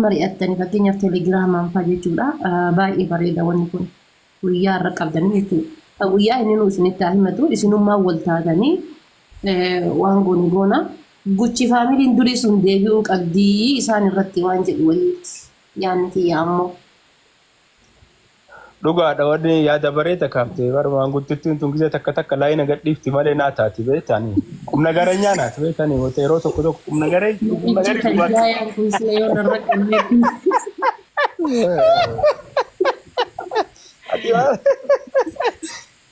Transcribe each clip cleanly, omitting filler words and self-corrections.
Mari'attanii fakkeenyaaf telegiraamaan fa'aa jechuudha. Baay'ee bareeda wanni kun. Guyyaa irra qabdanii jechuudha. Ka guyyaa inni nuu isinitti haa himatu isinummaan wal taatanii waan goone goona. Guchi faamiliin durii sun deebi'uu qabdii isaan irratti waan jedhu wayiiti yaanni kiyya ammoo. Dhugaadha wanni yaada bareeda kaafte bar maanguddittiin tun gisee takka takka laayina gadhiifti malee naa taati beektani. Qumna garanyaa naati beektani wata yeroo tokko tokko qumna garee qumna Namichi garii kan dhugaatti. jaayaan kun sila yoo narra qabnee Ati waan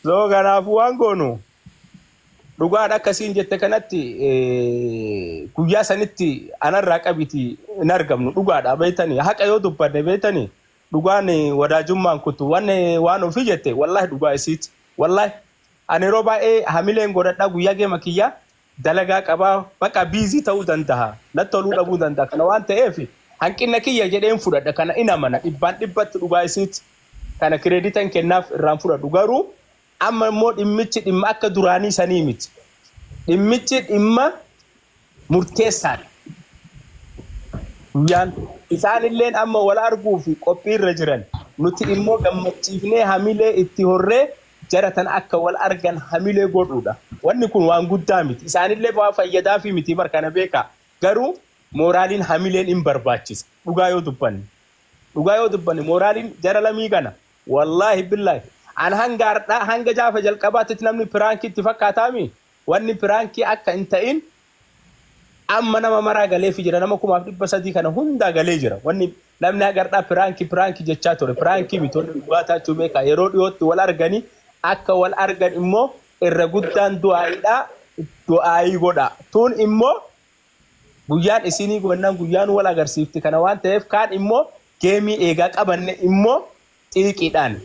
so kanaafuu waan goonu dhugaadha akkasiin jette kanatti guyyaa sanitti anarraa qabiti hin argamnu dhugaadha beektani haqa yoo dubbanne beektani Dhugaan wadaajummaan kutu wan waan ofii jette wallahi dhugaa isiiti wallahi ani yeroo baay'ee hamileen godhadha guyyaa geema kiyya dalagaa qabaa baqa biizii ta'uu dandaha natti toluu dhabuu danda'a kana waan ta'eef hanqinna kiyya jedheen fudhadha kana in amana dhibbaan dhibbatti dhugaa isiiti kana kireeditan kennaaf irraan fudhadhu garuu amma immoo dhimmichi dhimma akka duraanii sanii miti dhimmichi dhimma murteessaadha. Guyyaan isaanilleen amma wal arguuf qophiirra jiran. Nuti immoo gammachiifnee hamilee itti horree jara tana akka wal argan hamilee godhuudha. Wanni kun waan guddaa miti. Isaanillee waan fayyadaafii miti bar kana beekaa. Garuu mooraaliin hamileen in barbaachisa. Dhugaa yoo dubbanne. Dhugaa yoo dubbanne mooraaliin jara lamii kana wallaahi billaahi an hanga hardhaa hanga jaafa jalqabaatitti namni piraankii itti fakkaataami Wanni piraankii akka hin ta'in amma nama maraa galeefi jira. Nama 3,300 kana hundaa galee jira. Wanni namni haga har'aa piraankii piraankii jechaa ture. Piraankii miti wanni dhugaa taachuu beekaa. Yeroo dhiyootti wal arganii akka wal argan immoo irra guddaan du'aa'iidha. Du'aa'ii godhaa. Tun immoo guyyaan isinii gonnaan guyyaan wal agarsiifti kana waan ta'eef kaan immoo geemii eegaa qabanne immoo xiiqiidhaan,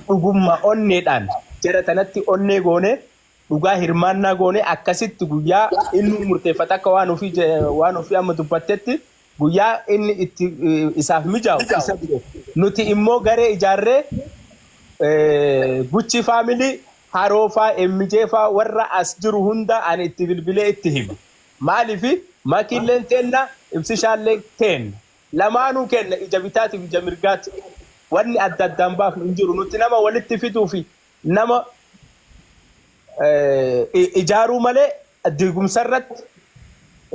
dhugummaa onneedhaan jara tanatti onnee goonee dhugaa hirmaannaa goonee akkasitti guyyaa innuu murteeffata akka waan ofii waan ofii amma dubbattetti guyyaa inni itti isaaf mijaa'u isa bira. Nuti immoo garee ijaarree Guchii faamilii Haroo faa MJ faa warra as jiru hunda ani itti bilbilee itti hima. Maaliif Makiilleen teenna Ibsishaallee teenna. Lamaanuu keenna ija bitaatiif ija mirgaati. Wanni adda addaan baafnu hin jiru. Nuti nama walitti fiduu fi nama ijaaruu malee diigumsa irratti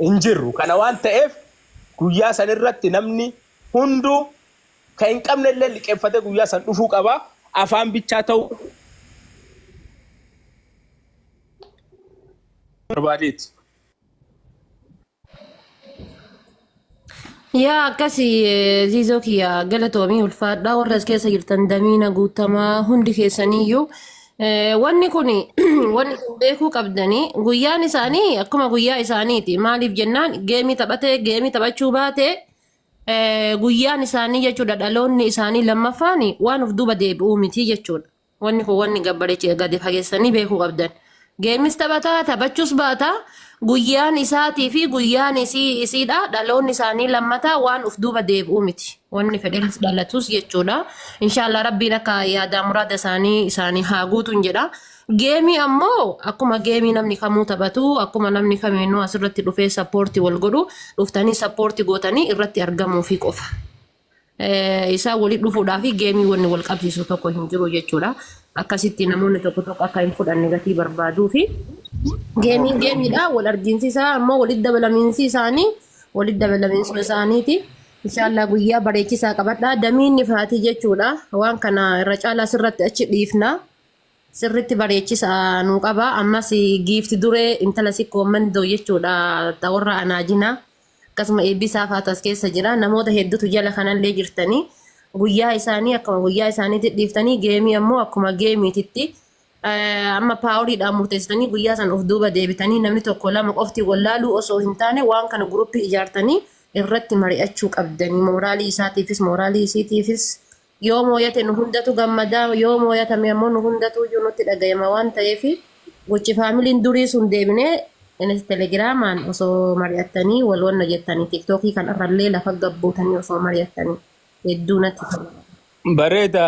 hin jirru. Kana waan ta'eef guyyaa san irratti namni hunduu kan hin qabne illee liqeeffatee guyyaa san dhufuu qaba. Afaan bichaa ta'uu barbaadeeti. Yaa akkasi ziizoo kiyya galatoomii ulfaadhaa warra as keessa jirtan damiina guutamaa hundi keessaniyyuu. Wanni kun wanni kun beekuu qabdanii guyyaan isaanii akkuma guyyaa isaaniiti. Maaliif jennaan geemii taphatee geemii taphachuu baate guyyaan isaanii jechuudha dhaloonni isaanii lammaffaan waan of duuba deebi'uu miti jechuudha. Wanni kun wanni gabbareechi gadi fageessanii beekuu qabdan. Geemis taphataa taphachuus baata guyyaan isaatii fi guyyaan isii isiidha dhaloonni isaanii lammataa waan uf duuba deebi'uu miti. Wanni fedhenis dhalatus jechuudha. Inshaallah rabbiin akka yaadaa muraada isaanii isaanii haa guutuun jedha. Geemii ammoo akkuma geemii namni kamuu taphatu akkuma namni kamiinuu asirratti dhufee sappoortii wal godhu dhuftanii sappoortii gootanii irratti argamuufii qofa. Isaan walitti dhufuudhaa fi geemii wanni wal qabsiisu tokko hin jiru jechuudha. Akkasitti namoonni tokko tokko akka hin fudhanne gatii barbaaduu fi geemiin geemiidha. Wal argiinsi isaa ammoo walitti dabalamiinsi isaanii walitti dabalamiinsuma isaaniiti. Inshaallah guyyaa bareechisaa qabadha. Damiinni faatii jechuudha. Waan kana irra caalaa sirratti achi dhiifna. Sirritti bareechisa nuu qaba. Ammas giifti duree intala sikkoo mandoo jechuudha. Ta warra anaajinaa. Akkasuma eebbisaa faatu as keessa jira. Namoota hedduutu jala kanallee jirtanii. Guyyaa isaanii akkuma guyyaa isaaniitti dhiiftanii geemii ammoo akkuma geemiititti amma paaworiidhaan murteessitanii guyyaa san of duuba deebitanii namni tokko lama qofti wallaaluu osoo hin taane waan kana guruppii ijaartanii irratti mari'achuu qabdanii mooraalii isaatiifis mooraalii isiitiifis Yoo mooyate nu hundatu gammada, yoo mooyatame ammoo nu hundatuuyyuu nutti dhagayama waan ta'eef gochi faamiliin durii sun deebinee innis telegiraamaan osoo mari'attanii wal wanna jettanii tiktookii kan irrallee lafa gabbuutanii osoo mari'attanii hedduu natti tola. Bareeda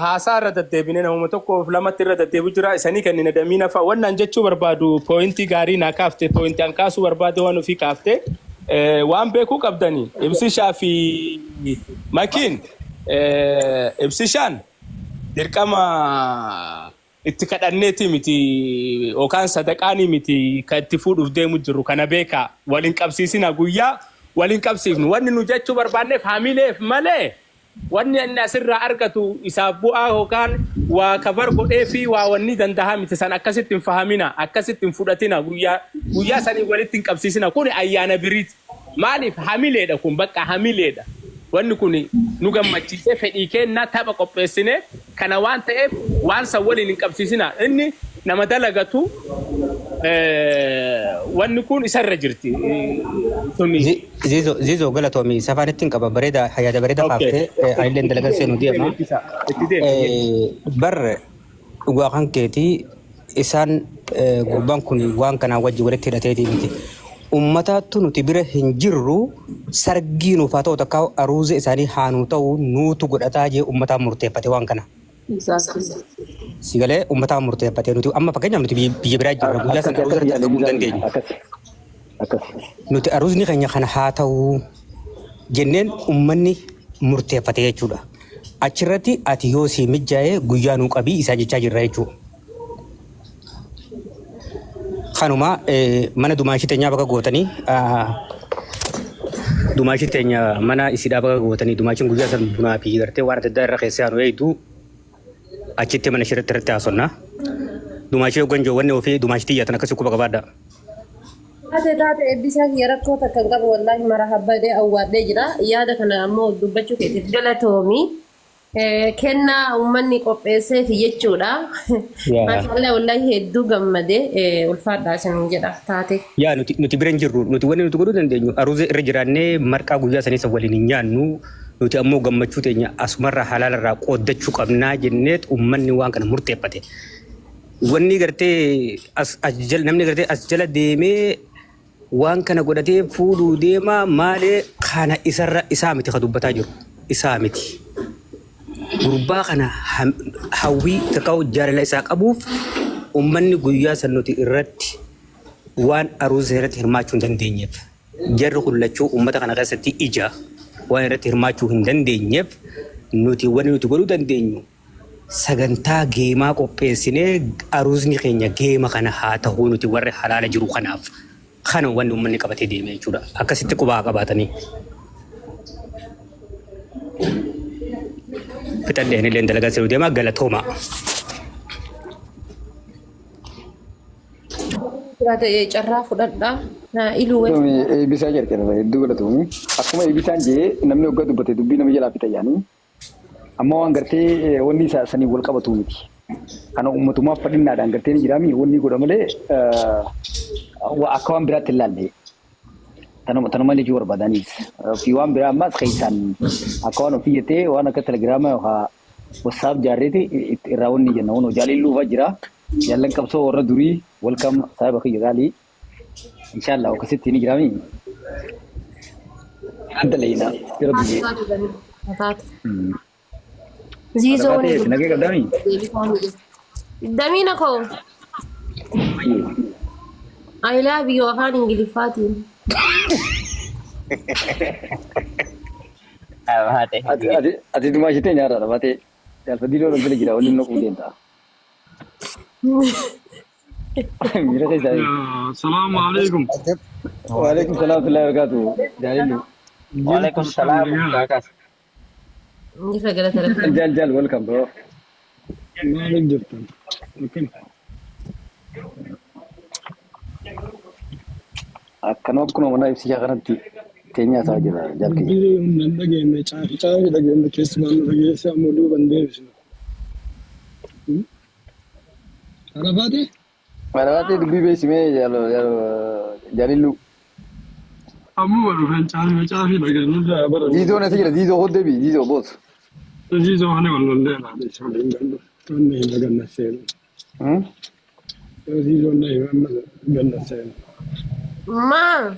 haasaa irra deddeebine namuma tokkoof lamatti irra deddeebu jira isanii kennina damiina fa'a wannan jechuu barbaadu pooyintii gaarii naa kaafte pooyintii an kaasuu barbaade waan ofii kaafte. Waan beekuu qabdanii Ibsishaa fi Makiin Ibsishaan dirqama itti kadhanneeti miti yookaan sadaqaanii miti kan itti fuudhuuf deemu jirru kana beekaa waliin qabsiisina guyyaa waliin qabsiifnu wanni nu jechuu barbaanneef hamileef malee wanni inni asirraa argatu isaaf bu'aa yookaan waa kabar godhee fi waa wanni dandahaa miti san akkasitti hin fahamina akkasitti hin fudhatina guyyaa guyyaa sanii walitti hin qabsiisina kun ayyaana biriiti maaliif hamileedha kun bakka hamileedha wanni kun nu gammachiisee fedhii kennaa tapha qopheessine kana waan ta'eef waan san waliin hin qabsiisina inni nama dalagatu wanni kun isarra jirti suni. Zizo Zizo galatoomi safaan ittiin qaba bareeda yaada bareeda Okay. kaaftee anillee dalagan seenuu deema. Itti deemi. Bar dhugaa kan keetii isaan gurbaan kun waan kanaa wajji walitti hidhateetii miti. Ummataattu nuti bira hin jirru sargii nuuf haa ta'u takka aruuza isaanii haa nuu ta'u nuutu godhataa jee ummataan murteeffate waan kana. Exactly. Si galee ummataan murteeffate nuti amma fakkeenyaaf nuti biyya biraa jirra guyyaa sana Akkasi aruuza akkasi irratti argamuu hin dandeenyu. akkasi akkasi. Nuti aruuzni keenya kana haa ta'u jenneen ummanni murteeffate jechuudha. Achirratti ati yoo sii mijaa'e guyyaa nuu qabii isaa jechaa jirra jechuudha. Kanuma mana dumaashii teenyaa bakka gootanii dumaashii teenya mana isiidhaa bakka gootanii dumaashiin guyyaa san bunaa fi gartee waan adda addaa irra keessee aanu eegdu achitti mana ishee irratti haasofna. Dumaashii hoggan wanni ofii dumaashii xiyyaatan akkasii quba qabaadha. Taate taate eebbisaa kiyya rakkoo takka hin qabu wallaahi mara habbadee awwaadhee jira. Yaada kana ammoo dubbachuu keetiif galatoomi. Kennaa uummanni qopheesseefi jechuudha. Yaa. Maashaallah wallaahi hedduu gammade ulfaadhaa isin jedha taate. Yaa nuti bira hin jirru nuti wanni nuti godhuu dandeenyu aruuza irra jiraannee marqaa guyyaa sanii san waliin hin nyaannu nuti ammoo gammachuu teenya asumarraa halaalarraa qooddachuu qabnaa jenneet uummanni waan kana murteeffate. Wanni gartee as as jala namni gartee as jala deemee waan kana godhatee fuudhuu deema maalee kana isarra isaa miti ka dubbataa jiru isaa miti. Gurbaa kana hawwii takka jaalala isaa qabuuf uummanni guyyaa san nuti irratti waan aruuza irratti hirmaachuu hin dandeenyeef jarri kun lachuu uummata kana keessatti ija waan irratti hirmaachuu hin dandeenyeef nuti wanni nuti godhuu dandeenyu sagantaa geemaa qopheessinee aruuzni keenya geema kana haa ta'uu nuti warri halaala jiru kanaaf kana wanni uummanni qabatee deeme jechuudha. Akkasitti qubaa qabaatanii. Fixadhee anillee dalagaa seenuu deemaa galatooma. Jiraate carraa fudhadhaa. Iluu wayii. Galatoomi eebbisaa jalqaba hedduu galatoomi. Akkuma eebbisaan jee namni hoggaa dubbate dubbii nama jalaa fixa yaanii. Amma waan gartee wanni isaa sanii wal qabatu miti. Kana ummatumaaf fadhinnaadhaan gartee ni jiraami wanni godha malee akka waan biraatti hin laalle. Tanuma tanuma jechuu barbaadaniis. Fi waan biraa ammaas keessaan akka waan ofii jettee waan akka telegiraama yookaan WhatsApp jaarreeti irraa wanni jenna. Wanoo jaalilluu fa'aa jira. Jaallan qabsoo warra durii welcome saahiba kiyya gaalii. Inshallah akkasitti ni jiraami. Adda leeyina yeroo biyyee. Taate. Ziizoo Taate nagee qabdaami. Damiina koo. I love you afaan Ingiliffaatiin. Ati ati ati dumaashitee nyaarraa dhabatee jaalfadii loon bira jira waliin naquu deemta. Miira keessaa. Salaamu alaikum. Waalaikum salaam wa rahmatullahi wa barakatuh. Jaalillu. Waalaikum salaam. Kakas. Ifa galata rabbi. Jaal jaal welcome bro. Maaliif jirtan? Akkam? Akkanuma akkuma mana ibsishaa kanatti teenyaa isaa jira jaal kiyya. Dubbii humna hin dhageenye caafi caafi dhageenye keessumaan nu dhageesse ammoo duuba hin deebisnu. Arafaate? Marabaatee dubbii beesimee jaalillu. Ammuma dhufeen caafi caafi dhageenye irraa bara. Ziizoo nasi jira ziizoo hoddeebi ziizoo boos. Ziizoo kana wal lollee laata isa waliin gallu. Wanni hin daganna seenu. Ziizoo na hin ganna seenu. Maa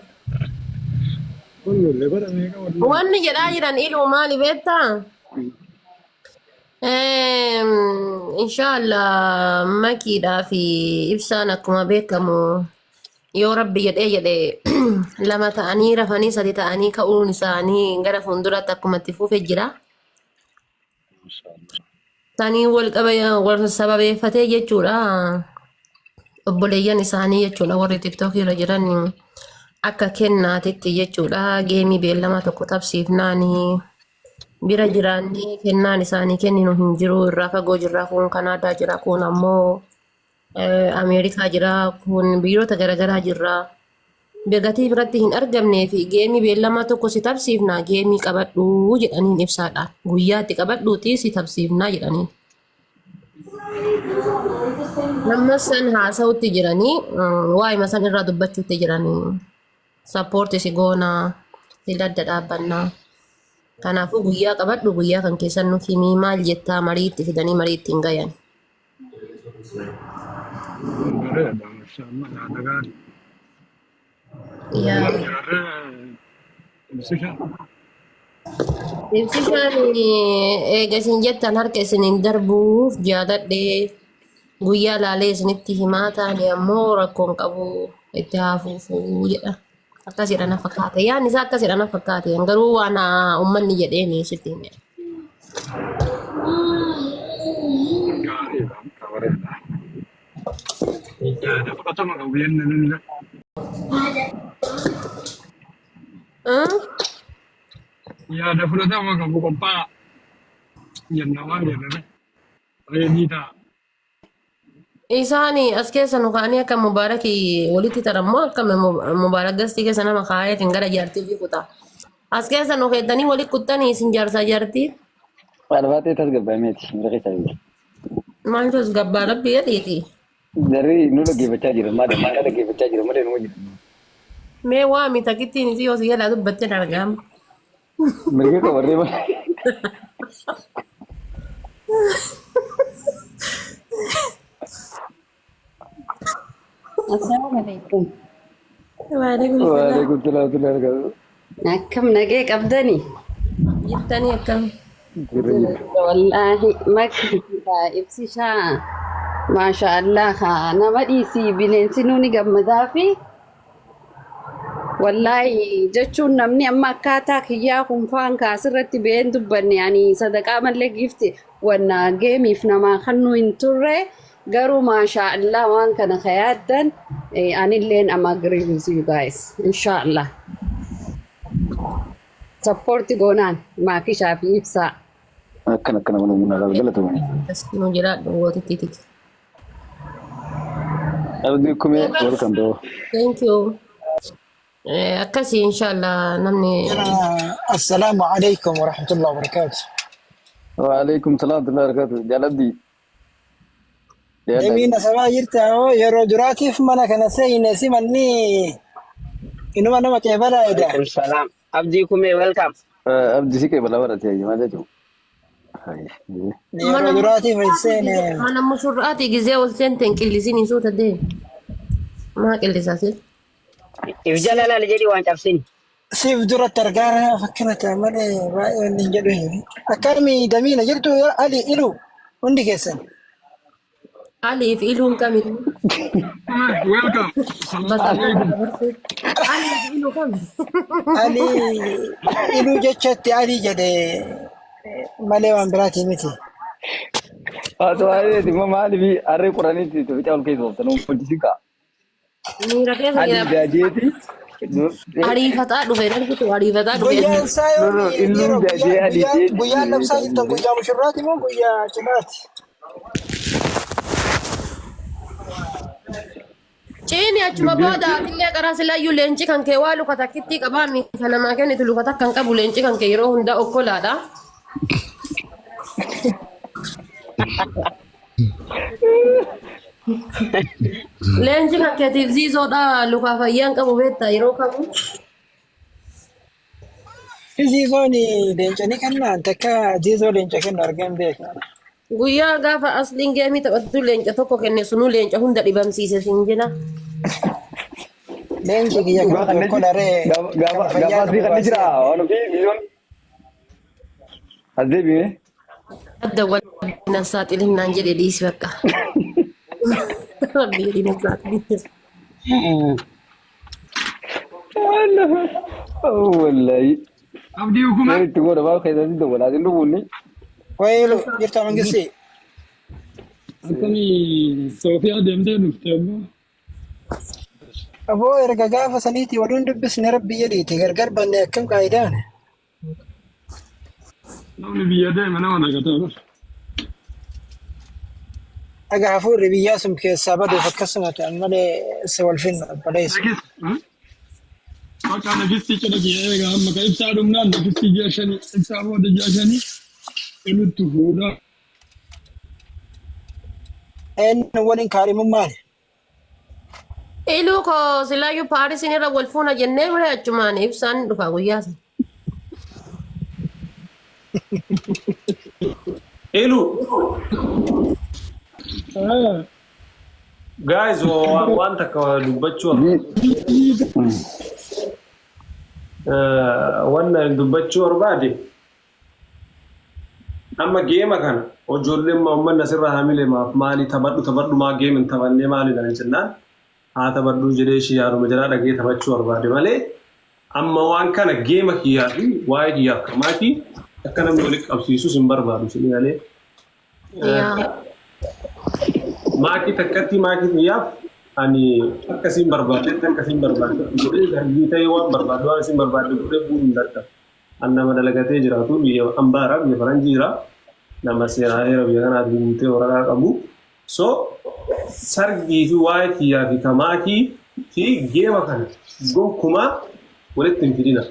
Wal lollee bara meeqa wal lollee. wanni jedhaa jiran iluu maali beektaa? Inshallah makiidhaa fi ibsaan akkuma beekamu Yoo rabbi jedhee jedhe lama ta'anii rafanii sadi ta'anii ka'uun isaanii gara fuulduraatti akkuma itti fufe jira. Sanii wal qaba wal sababeeffatee jechuudha. Obboleeyyan isaanii jechuudha warri tiktookii irra jiran akka kennaatitti jechuudha. Geemii beellama tokko tapsiifnaanii bira jiraannee kennaan isaanii kenninu hin jiru irraa fagoo jirra kun Kanaadaa jira kun ammoo Ameerikaa jira kun biyyoota garaagaraa jirra. Gatii biratti hin argamnee fi geemii beellamaa tokko si tapsiifna geemii qabadhu jedhaniin ibsaadhaan guyyaatti qabadhuuti si tapsiifnaa jedhaniin. Nama san haasa'utti jiranii waa'ima san irraa dubbachuutti jiranii sappoorti si goonaa si ladda dhaabbannaa. Kanaafuu guyyaa qabadhu guyyaa kan keessan nu himii maal jettaa marii itti fidanii marii ittiin gayan. Bareeda, mashallah, yaada gaarii. Yaa. Gargaarree ibsisha. Ibsishaan eega isin jettan harka isiniin darbuuf jaaladhee guyyaa laalee isinitti himaa taane ammoo rakkoon qabu itti haafuufuu jedha. Akkasidha na fakkaate. Yaadni isaa akkasidha na fakkaate. Garuu waan uummanni jedheeni sitti hime. Gaariidha, akka bareeda. Yaada fudhatama qabu jenne nullee. Yaada fudhatama qabu qophaa'a jenna waan jedhame. Reedii ta'a. Isaan as keessa nu kaa'anii akka mubaarakii walitti tarammoo akka mubaarak gastii keessa nama kaa'eetiin gara jaartii ofii kutaa. As keessa nu keettanii walitti kuttanii isin jaarsaa jaartii. Albaatee tasgabbaa'eeti mira keessa jiru. Maaltu as gabbaa rabbi jedhiiti. Jarri nu dhaggeeffachaa jira maali maal dhaggeeffachaa jira malee numa jira. Mee waami takittiin isii yoo si jalaa dubbatte argaama. Mirga qabarree malee. Assalaamu alaikum. Waalaikum salaam. Waalaikum salaam wa rahmatullahi. Akkam nagee qabdani? Jirtanii akkam? Jirra jirra. Wallaahi makki ibsishaa maasha Allah nama dhiisii bineensi nuuni gammadaa fi Wallaahi jechuun namni amma akkaataa kiyyaa kun faan kaasirratti ba'een dubbanne ani sadaqaa mallee giifti wanna geemiif namaa kannuu hin turre garuu maashaa Allah waan kana ka yaaddan anilleen am agree with you guys inshaa Allah support goonaan maakishaa fi ibsaa. Akkana akkana mana bunaa galatoomani. Nu jiraadhu gootittiititi. Abdii kumee welcome bro. Thank you. Akkasii inshallah namni Assalaamu alaikum wa rahmatullahi wa barakatuh. Waalaikum salaam wa rahmatullahi wa barakatuh. Jaalabdii. Damiina sabaa jirta hoo yeroo duraatiif mana kana seeyne simanni inuma nama qeebalaa eda. Waalaikum salaam. Abdii kumee welcome. Abdii si qeebalaa barate maal jechuun. Yeroo mana duraatiif hin seene. Mana mushurraati gizee ol seente hin qillisin hin suuta deemi. Maa qillisaa si? If jala laali jedhii waan cabsini. Siif duratti argaa fakkina ta'a malee baay'ee wanni hin jedhu hin. Akkami damiina jirtu ali ilu hundi keessan. Aliif iluun kami? Welcome. Salaam alaikum. Aliif iluu kami? Ali iluu jechatti ali jedhe malee waan biraatii miti. Haa ta'u immoo maaliif harree qoraniitti fixa ol keessa ooftan hojii kaa. Miira keessa Adii jira. jaajeeti. Ariifataa dhufe darbitu ariifataa dhufe. Guyyaan isaa No, no, yoomi illuu dhiiroo jaajee guyyaa adii guyyaa jeeti. guyyaan labsaa jirtan guyyaa mushurraati moo guyyaa cidhaati? Ciini achuma booda atillee qaraa silaayyuu leenci kan kee waa luka takkittii qabaa mi kan namaa kennitu luka takka hin qabu leenci kan kee yeroo hundaa okkolaadha. Leenci kan keetiif ziizoodha lukaa fayyaan qabu beektaa yeroo kamu. Ziizoon leenca ni kennaa takka ziizoo leenca kennu argee hin beeku. Guyyaa gaafa asliin geemii taphattu leenca tokko kenne sunuu leenca hunda dhibamsiise siin jedha. Leenci kiyya Dhugaa kana kan tokko laree gaafa kana gaafa fayyaa asii qabu kan jira baasee. waan ofii viizoon as deebi'ee. Adda wal nan saaxilin naan jedhe dhiisi bakka. Rabbi jedhi nan saaxilin. Wallahi. Abdii hukumaa. Seeritti godha baal keessatti dawwalaatiin dhufuunni. Wayilu jirta mangisti. Akkamii Soofiyaa deemtee dhufte abbaa? Aboo erga gaafa saniitii waluun dubbisne rabbi jedhiiti gargar banne akkam qaayidaan. Namni biyya deeme nama nagataa bara. Dhaga hafuurri biyyaa sun keessaa baduuf akkasuma ta'an malee si wal finna obboleessa. Nagis. Bakka nagistii cidha kiyya eega amma ka ibsaa dhumnaan nagistii ji'a shanii ibsaa booda ji'a shanii ilutti fuudhaa. Eenyu waliin kaadhimummaan? Iluu koo silaayyuu Paarisiin irra wal fuuna jennee mire achumaan ibsaan dhufa guyyaa sana. Ilu Ah, guys waan takka dubbachuu waan dubbachuu barbaade amma geema kana ijoolleen uummanni asirraa hamilee maaf maali taphadhu taphadhu maa geema hin taphannee maali naan jennaan haa taphadhu jedhee ishii yaaduma jalaa dhagee taphachuu barbaade malee amma waan kana geema kiyyaa fi waa'ee kiyyaaf kamaatii akka namni walitti qabsiisus hin barbaadu isin malee. Yaa. Maakii takkatti maakii kiyyaaf ani akkasiin barbaadetti akkasiin barbaadetti godhee darbii ta'ee waan barbaadu waan isin barbaadde godhee bu'uu hin danda'u. An nama dalagatee jiraatu biyya ambaara biyya faranjii jira nama seeraa heera biyya kanaatiin guutee waraqaa qabu. So sargii fi waa'ee kiyyaa fi kamaakii fi geema kana gonkumaa walitti hin fidina.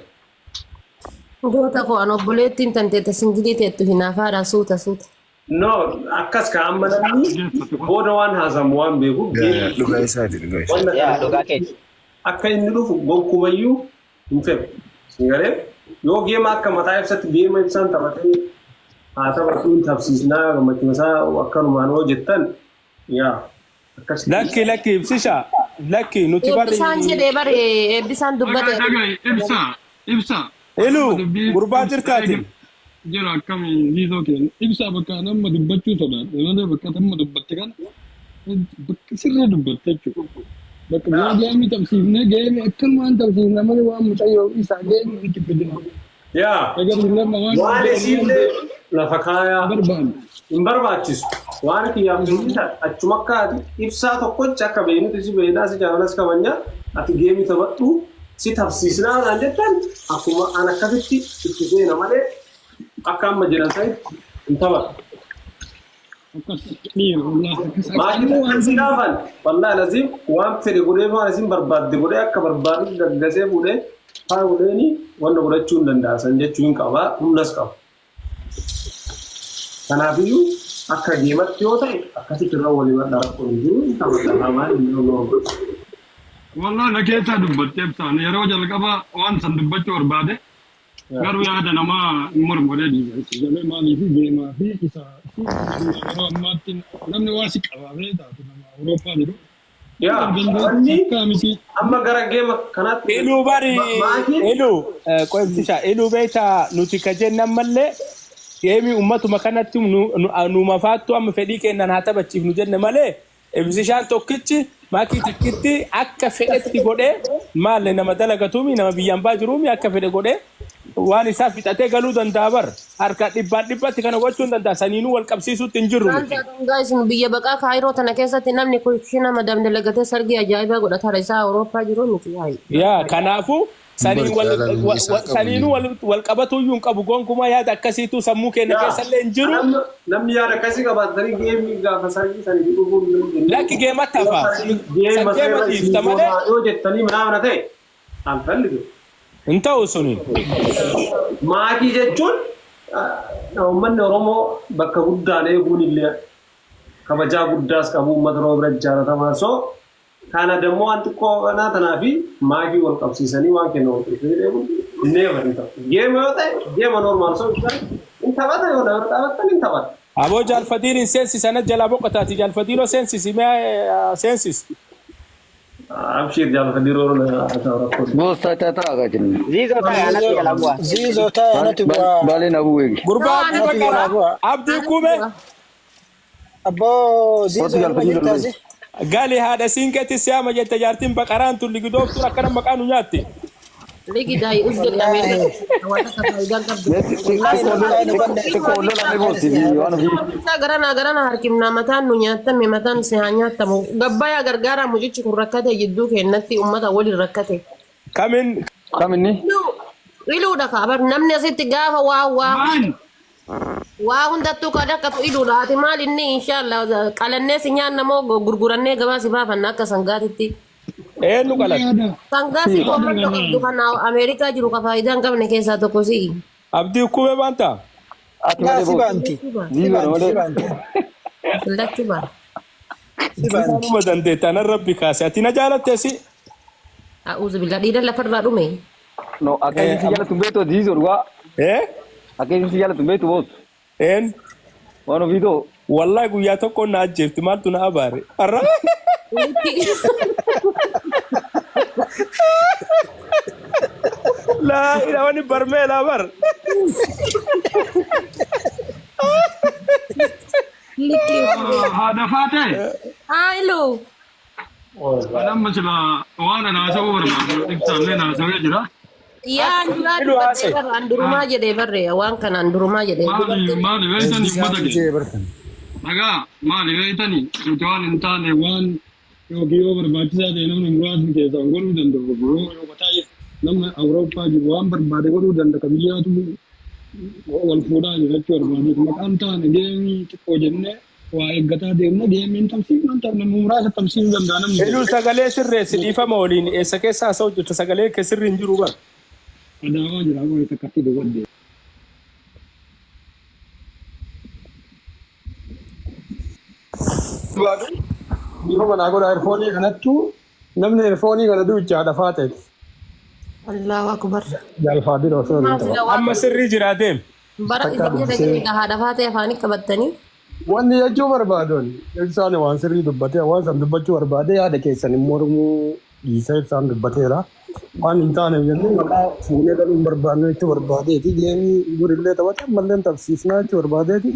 Goota koo an obboleettiin tanteetta singilii teettu hinaafaadhaan suuta suuta. No, akkas ka amma namni booda waan haasamu waan beekuuf geema Dhugaa isaati dhugaa isaati. wanna Yaa kana dhugaa keeti. akka inni dhufu gonkumayyuu hin fedhu. Galee yoo geema akka mataa ibsatti geema ibsaan taphatee haa taphatuun tapsiisnaa gammachuu isaa akkanumaan hoo jettan yaa akkasitti. Lakki lakki ibsisha lakki nuti barri Eebbisaan jedhee bare eebbisaan dubbate. Dhagaa dhagaa ibsa ibsa. Ilu Dubbii gurbaa ibsa jirtaatiin. jira akkamii ziizoo keenya ibsa bakka nama dubbachuu sodaadhe malee bakka nama dubbatte kana bakka sirrii dubbatte jechuudha. Bakka yoo geemii tapsiifnee geemii akkanumaan tapsiifna malee waan mucayyoo isaa geemii itti fidina. Yaa Egaa lama waan waan isiillee lafa kaayaa barbaanne. hin barbaachisu. Waan kiyyaaf ibsa achuma akka ati ibsaa tokkochi akka beeknutti si beeknaa si jaalalas kabajnaa ati geemii taphadhu si tapsiisnaa naan jettan akkuma an akkasitti itti seena malee akka amma jedhan sanitti hin taphatu. Akkas dhiira wallaahi akkas Maaliif waan si gaafan wallaahi laziim waan fedhe godhee waan isin barbaadde godhee akka barbaadu gaggasee fuudhee faa godheeni wanta godhachuu hin danda'a san jechuu hin qaba humnas qaba. Kanaafiyyuu akka geematti yoo ta'e akkasitti irra walii badhaa rakkoo hin jiru hin taphata maal hin jiru. Wallaahi na keessaa dubbattee ibsaan yeroo jalqaba waan san dubbachuu barbaade garuu yaada namaa hin mormoree dhiibe galee maaliif geemaa fi isa yeroo ammaatti namni waa si qabaamee taatu nama Awurooppaa jiru. Yaa wanni Akka miti amma gara geema kanaatti Iluu bari maatiin iluu qo'ibsisha iluu beektaa nuti ka jennan mallee geemii ummatuma kanatti nu mafaattu amma fedhii kennan haa taphachiifnu jenne malee ibsishaan tokkichi maakii takkitti akka fedhetti godhee maalle nama dalagatuumi nama biyyaan baa jiruumi akka fedhe godhee waan isaa fixatee galuu danda'a bar harka dhibbaan dhibbatti kana gochuu hin danda'a saniinuu wal qabsiisuutti hin jirru Maal nuti. taatan guys biyya baqaa Kaayiroo tana keessatti namni kushina madam dalagatee sargii ajaa'ibaa godhata isaa Awurooppaa jiru miti yaa'i. Yaa kanaafuu saniin wal Jaalalli wa- isaa wa- qabu saniinuu wal wal qabatuyyuu hin qabu gonkumaa yaada akkasiitu sammuu keenya yaa keessallee hin jiru. namni namni yaada akkasii qabaatanii geemii gaafa sargii sanii dhufuu hin dandeenye. Lakki geematti hafa. Geema San geema seera isin dhiifta malee goonaa yoo jettanii mana ta'e alfallitu. hin ta'u suni. Maatii jechuun uummanni Oromoo bakka guddaan eeguun illee kabajaa guddaas qabu uummata Oromoo bira jaalatamaa. So kana dammoo waan xiqqoo kanaa tanaa fi maakii wal qabsiisanii waan kennu wal qabsiisanii deemuun never hin ta'u. Geema yoo ta'e geema normal so ibsan hin taphata yoo nama taphattan hin taphata. Aboo jaalfadiin hin seensisana jalaa boqotaati jaalfadiinoo seensisi mee seensisi. Abshiir jaalfadii rooroo na ta'u rakkoo. Boostaa taataa hagaa jenna. Ziizoo taa'e anatti jala bu'a. Ziizoo taa'e anatti bu'a. Baaleen abuu eegi. Gurbaa No, Abdii anatti Anatti jalaa Baqara bu'a. Abdii Kume Abboo Kootu ziizoo irra jaalfadii jirta lolloon. zi. gali haadha siinqeetti siyaama jette jaartiin baqaraan tulli gidooftuun akkana maqaa nu nyaatti. Ligidaa us jedhe Ameerikaa waan akka faayidaa hin qabdu. Mee xiqqoo lola mee boossi waan ofii. Isaa garanaa garanaa harkifnaa mataan nu nyaattame mataan si haa nyaattamu. Gabbayaa gargaaraa mucichi kun rakkate jidduu keennatti ummata waliin rakkate. Kamin Kam inni? Iluudha kaa bar namni asitti gaafa waa waa Maan waa hundattuu kan rakkatu iluudha. Ati maal inni inshaallah qalannee si nyaanna moo gurgurannee gabaa si baafanna akka sangaatitti. Eenyu qalata? Yaada. Sangaa si koomandoo qabdu kan Ameerikaa jiru ka faayidaa hin qabne keessaa tokko si'i. Abdii Ukkumee baantaa? Ati Laa malee si boossi. baanti. Si Ziizoo baanti si malee. baanti. Lachuu ba'a. Si baanti. Isaanuma dandeetta anan rabbi kaase. Ati na jaalatte si? A'uuzu billah dhiira lafarraa dhume. No akka inni si jaalatu hin beektu ziizoo dhugaa. Eh? Akka inni si jaalatu hin beektu boossu. Een? Waan ofii too. Wallahi guyyaa tokko na ajjeefti maaltu na abaare? Arra. Laa ilaa wani barmeelaa bar. Likki. Haadha faatee. Haa iluu. Ani amma sila waan ana haasa'uu barbaadu ibsaallee na haasa'ee jira. Yaa an duraa Iluu dubbadhee haasa'e. barra an durumaa jedhee barre waan kana an durumaa jedhee Maali dubartiin maali beeytanii ummata Isaatu keenya. jee bartan. Dhagaa maali beeytanii nuti waan hin taane waan yookiin yoo barbaachisaa ta'e namni muraasni keessaan godhuu danda'u. Yoo yoo ta'e namni Awurooppaa jiru waan barbaade godhuu danda'a. Biyyaatu wal fuudhaa jira jechuu barbaade. Maqaan taane geemii xiqqoo jennee waa eeggataa deemna geemiin tamsiifnu namni muraasa tamsiisuu danda'a namni Iluu jedhu. sagalee sirreessi dhiifama waliin eessa keessa haasa'u jirta sagalee kee sirri hin jiru bar. Adaamaa jira qofa takkatti dubbadde. Dhiifama naa godha erfoonii kanattu namni erfoonii kana duuchaa dafaa ta'e. Allahu akbar. Jaalfaadin osoo hin Maal ta'u. sila waan Amma sirrii jira deem. bara Takkaa isin jedhe dubbisee. jedhe haadha faatee afaanii qabattanii. Wanni jechuu barbaadoon ibsaan waan sirrii dubbatee waan san dubbachuu barbaade yaada keessan hin mormuu dhiisee ibsaan dubbateera. Waan hin taaneef jennee maqaa fuunee galuu hin barbaannu jechuu barbaadeeti. Geemii durillee taphate ammallee tapsiisnaa jechuu barbaadeeti.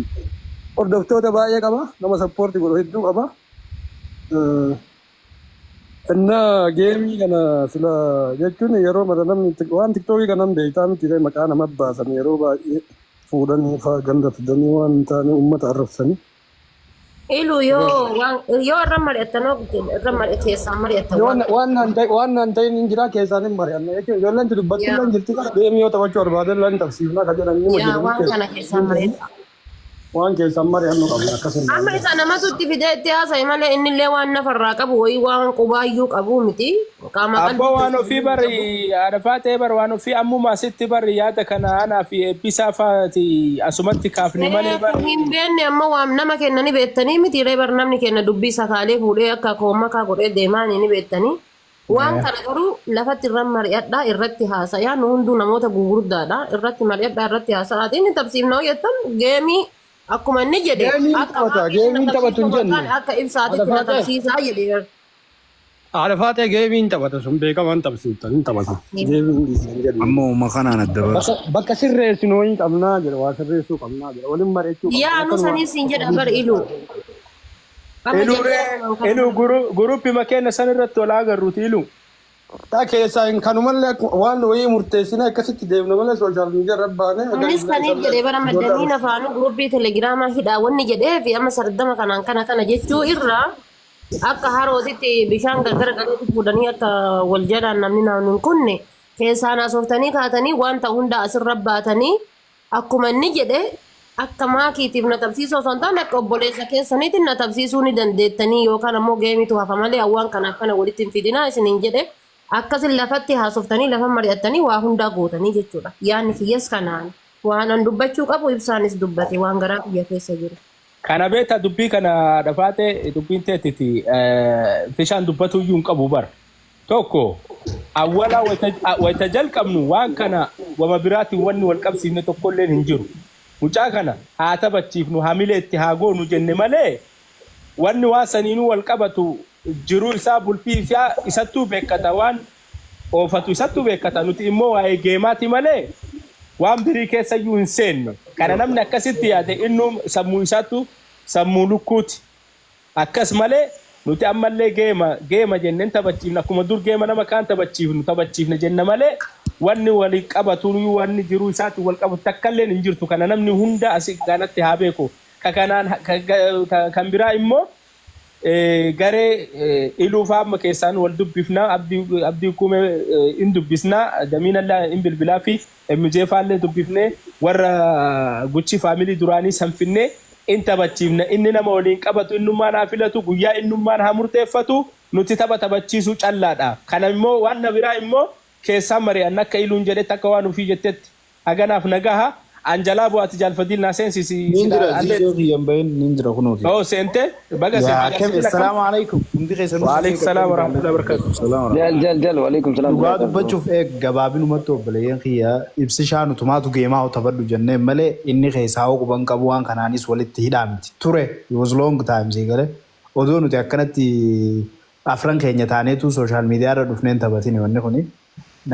Hordoftoota baay'ee qaba. Nama sappoorti godhu hedduu qaba. Innaa geemii kana sila jechuun yeroo mara namni waan tiktookii kanan beektaa miti ree maqaa nama baasan yeroo baay'ee fuudhanii faa ganda fidanii waan hin taane uummata arrabsanii. Ilu yoo waan yoo irra mari'attan hoo irra mari'at keessaan mari'attan Yoo waan waan naan ta'e waan naan ta'in hin jira keessaan hin mari'anna jechuun ijoolleen dubbattu yaa illee jirti kana geemii yoo taphachuu barbaade illee hin tapsiifna ka jedhan nima yaa jiru waan keessa. kana keessaan mari'attan. Waan keessaan mari'annu qabna akkas hin Amma taane. isa namatu itti fidee itti haasa'e malee innillee waan nafarraa qabu wayii waan qubaayyuu qabu miti. Qaama Abboo qalbii waan ofii keessaa bari qabu. haadha faatee bar waan ofii ammuma asitti bari yaada kana anaa fi eebbisaa faati asumatti kaafne malee Ee, bar. kun hin beekne amma waan nama kenna ni beektanii miti ree bar namni kenna dubbii sakaalee fuudhee akka koommakaa godhee deemaanii ni beektanii. Waan kana garuu lafatti irra mari'adhaa irratti haasayaa nu hunduu namoota gugurdaadha irratti mari'adhaa irratti haasa'aatiin ni tapsiifna hoo jettan geemii akkuma inni jedhe Geemiin akka taphata maakiitti na geemiin taphatu tapsiisuu hin osoo hin jenne. taane akka Haadha ibsaatitti na faatee. tapsiisaa jedhe. Haadha faatee geemiin taphata sun beekamaan tapsiiftan hin taphata. Geemiin dhiisan hin jenne. Amma uuma kanaan adda baasa. Bakka bakka sirreessinu hin qabnaa jedha waa sirreessuu qabnaa jedha waliin mari'achuu qabna Yaa nu akkanuma saniis hin jedha bar ilu. Amma Iluu jedhee ree akkuma kana. iluu guruppii makeenya san irratti ol agarruuti iluu. Taa keessaa hin kanumallee akkuma waan wayii murteessine akkasitti deemna malee sooshaal miidiyaa irra baanee Innis kaniif jedhee bara maddaniin afaanuu guruppii telegiraamaa hidhaa wanni jedhee fi amma sardama kanaan kana kana jechuu irraa akka harootitti bishaan gargara galeetti fuudhanii akka wal jalaan namni naan hin kunne keessaan haasooftanii kaatanii waan ta'u hunda asirra baatanii Akkuma inni jedhe akka maakiitiif na tapsiisuu osoo hin taane akka obboleessa keessaniitiin na tapsiisuu ni dandeettanii yookaan ammoo geemitu hafa malee waan kanaaf kana walitti hin fidinaa isiniin jedhe akkasin lafatti haasoftanii lafa mari'attanii waa hundaa gootanii jechuudha. Yaanni kiyyas kanaan waan an dubbachuu qabu ibsaanis dubbate waan garaa kiyya keessa jiru. Kana beektaa dubbii kana dhafaate dubbiin teettiti bishaan dubbatu iyyuu hin qabu bara. Tokko awwala wayita jalqabnu waan kana wama biraatiin wanni wal qabsiifne tokkolleen hin jiru. Mucaa kana haa taphachiifnu hamilee itti haa goonu jenne malee wanni waan saniinuu wal qabatu jiruu isaa bultii isaa isattuu beekkata waan oofatu isattuu beekkata nuti immoo waa'ee geemaati malee waan birii keessa iyyuu hin seenne. Kana namni akkasitti yaade innuu sammuu isaattu sammuu lukkuuti. Akkas malee nuti ammallee geema geema jenneen taphachiifna akkuma dur geema nama kaan taphachiifnu taphachiifna jenna malee Wanni wali qabatu wanni jiruu isaatti wal qabatu takkalleen hin jirtu. Kana namni hunda asii kanatti haa beeku. Ka kanaan kan biraa immoo garee iluu faama keessaan wal dubbifnaa, Abdii Kumee in dubbisnaa, Damiinallaa in bilbilaa fi MJ faallee dubbifnee, warra Gucci family duraanii sanfinnee in taphachiifna. Inni nama waliin qabatu innummaan haa filatu, guyyaa innummaan haa murteeffatu, nuti tapha taphachiisuu callaadha. Kana immoo waan na biraa immoo keessaan mari'anna akka iluun jedhetti, akka waan ofii jettetti. Haganaaf nagaha. Anjalaa bu'aati jaalfadiil naa seensisi. Nin jira, Ziizoo kiyyan bahin nin jira kunuuti. Oh, seente baga. Yaa seente. akkam, assalaamu alaikum. Hundi keessanuu. Waalaikum salaam warahmatullahi wabarakatuh. Jal jal jal, waalaikum salaam. Dhugaa dubbachuuf eeg gabaabinumatti obboleeyyan kiyya, ibsi shaanu tumaatu geemaa hoo taphadhu jennee malee inni keessaa hoo quban qabu waan kanaanis walitti hidhaa miti. Ture, it was long time sii galee. Odoo nuti akkanatti afran keenya taaneetu social media irra dhufneen taphatini wanni kuni.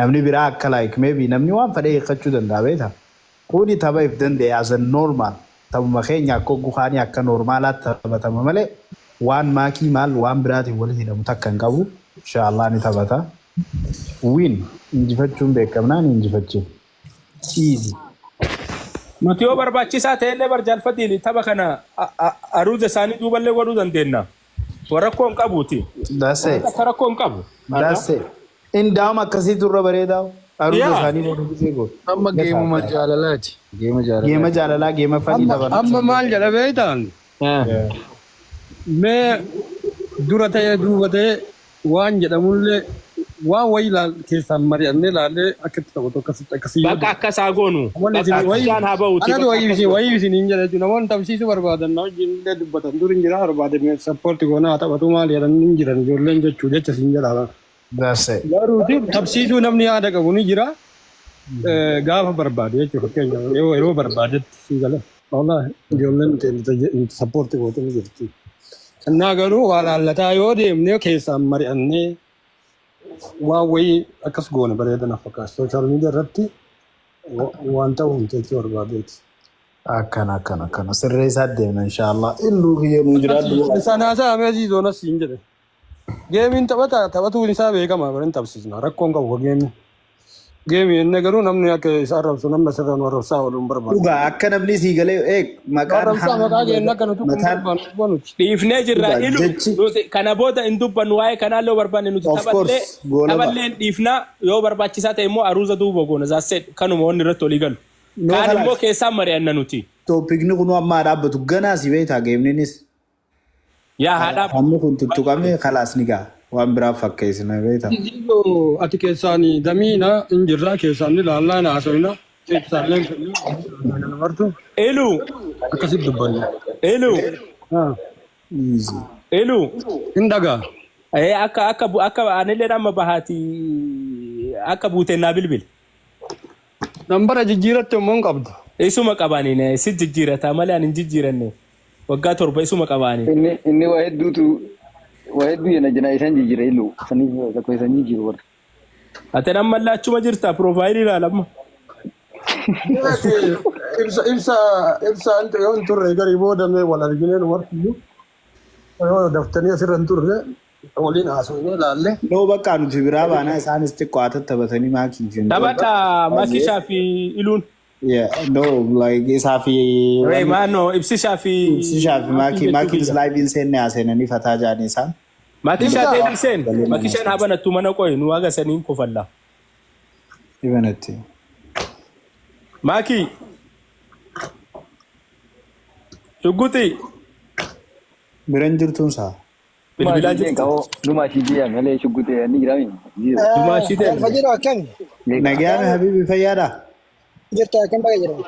Namni biraa akka like maybe namni waan fedhee hiikkachuu danda'a beektaa. Kuni tapha if danda'e as a normal taphuma keenya akka gukaanii akka normalaatti taphatama malee waan maakii maal waan biraatiin walitti hidhamu takka hin qabu. Inshallah ni taphata. Win injifachuun beekamnaa ni injifachiif. Easy. Nuti yoo barbaachisaa ta'ellee bar jaalfadiili tapha kana aruuza isaanii duuballee godhuu dandeenya. Rakkoo hin qabuuti. That's it. Akka rakkoo hin qabu. That's it. Indaa'uma akkasiitu irra bareedaa. Aruuza isaanii godhuu gisee godhu. Amma geemuma jaalalaati. Geema jaalalaa. Geema jaalalaa, geema fanii taphanna. Amma maal jedha beektaan? Mee dura ta'ee duuba ta'ee waan jedhamullee waan wayii keessaan mari'annee ilaallee akka itti taphatu akkasitti akkasii. Bakka akkasaa goonu. Bakka akkasaan haa ba'uuti. Anatu wayii isin hin jedha jechuudha. Namoonni taphsiisuu barbaadan na wajjin illee dubbatan dur hin jira, barbaade support goonaa haa taphatu maal jedhan hin jiran ijoolleen jechuu jecha isin jedha. That's it. Garuu tapsiisuu namni yaada qabu ni jira. Gaafa barbaade jechuudha, fakkeenyaaf yeroo barbaadetti si gala. Wallahi ijoolleen support gootu ni jirti. Innaa garuu waa laallataa yoo deemnee keessaan mari'annee waan wayii akkas goone bareeda na fakkaata. Social media irratti waan ta'u hin jechuu barbaadeeti. Akkana akkana akkana sirree isaa deemna inshallah. Illuu kiyya nuu jiraadhu. Isaan haasaa amee zoonas siin jedhe. Gameiin taphata taphatuun isaa beekama, barin taphsiisna, rakkoon qabu gameii. Gameii inni garuu namni akka isa arrabsu, namni asirra nu arrabsaa oolu hin barbaadu. Dhugaa akka namni sii galee eeg maqaan Arrabsaa maqaa keenya akka nuti kun mataan barbaannu nuti. Dhiifnee jirra Dhugaa, ilu nuti kana booda hin dubbannu waa'ee kanaallee yoo barbaanne nuti Of taphallee course, goolaba. taphallee hin dhiifnaa, yoo barbaachisaa ta'e immoo aruuza duuba goona, zaassee kanuma wanni irratti walii galu. No, Kaan immoo kalaas. keessaan mari'anna nuti. Topicni kun amma haa dhaabbatu ganaa si beektaa gameninis. Yaa haa dhaabbatu. Hammi kun tuttuqamee kalaas ni ga'a. Waan biraa fakkeessina beektaa. Ziizoo ati keessaan damiina hin jirraa, keessaan ni laallaa hin haasofna. Ibsaallee hin martu. Ilu. Akkasitti dubbanna. Ilu. Easy. Ilu. Hin dhagaa. Akka anillee amma bahaati akka buuteen naa bilbile. Nambara jijjiiratti immoo hin qabdu. Isuma qabaaniin si jijjiirataa malee ani hin jijjiiranne. Waggaa 7 isuma qabaaniin. Inni waa hedduutu waa hedduu yana jina isaan jijjiira illu saniif tokko isaan jijjiiru warra. Ati ammallee achuma jirta, profileii ilaalamma. Ibsa yoo hin turre garii booda mee wal arginee nu martiyyuu yoo daftanii asirra hin turre waliin haasofnee ilaalle. No, bakka nuti biraa baanaa isaanis xiqqoo haa tattabatanii maakii fi. Taphadha Makishaa fi Iluun. Yeah, no, like isaa fi Ree maano ibsishaa fi ibsishaa fi maakii maakiin liveiin seenne haa seenanii fataa jaanii isaan. Makishaa ta'e seen. Makishaan haa banattu mana, qoy nu haga saniin kofalla. Ibanatti. Maakii. Shugguxii. Biran jirtuun isaa. Bilbilaa jirtu. Dhumaa ishii jiyyaa malee shuggutee ni jiraami. Dhumaa ishii ta'e. Alfajiroo akkami? Nagaan habibi, fayyaadha. Jirta, akkam baga jedhama.